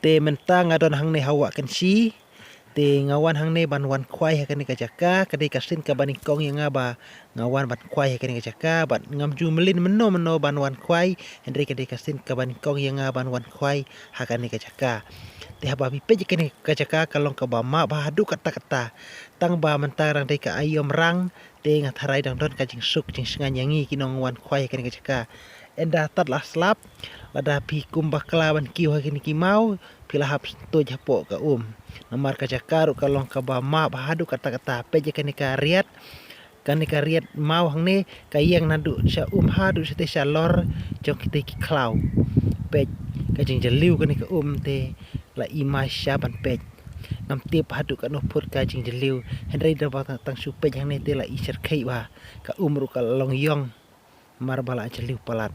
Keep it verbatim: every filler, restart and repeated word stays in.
Te mynta nga don hangne ha Wah Kynshi. Te nga wan hangne ban wan khwai ha kane ka jaka, ka dei ka sien kaba nyngkong ïa nga ba nga wan ban khwai ha kane ka jaka, bad ngam ju mlien mynno mynno ban wan khwai, hynrei ka dei ka sien kaba nyngkong ïa nga ban wan khwai ha kane ka jaka. Te haba phi peit ïa kane ka jaka ka long kaba map bha haduh katta katta. Tang ba mynta dang dei ka aïom rang, te nga tharai dang don ka jingsuk jingsngaiñ ïa ngi ki nongwan khwai ha kane ka jaka. Ynda tad la slap, lada phi kum bakla ban kiew ha kine ki maw, phi la hap tuid hapoh ka um. Namar ka jaka ruh ka long kaba map bha haduh katta katta. Peit ïa kane ka riat, kane ka riat maw hangne ka ïeng naduh sha um haduh shatei shalor jong kitei ki khlaw. Peit ka jingjylliew kane ka um te la i mai sha ban peit. Ngam tip haduh katno phut ka jingjylliew, hynrei da ba tang shu peit hangne te la i syrkhei bha. Ka um ruh ka long ïong, namar ba la jylliew palat.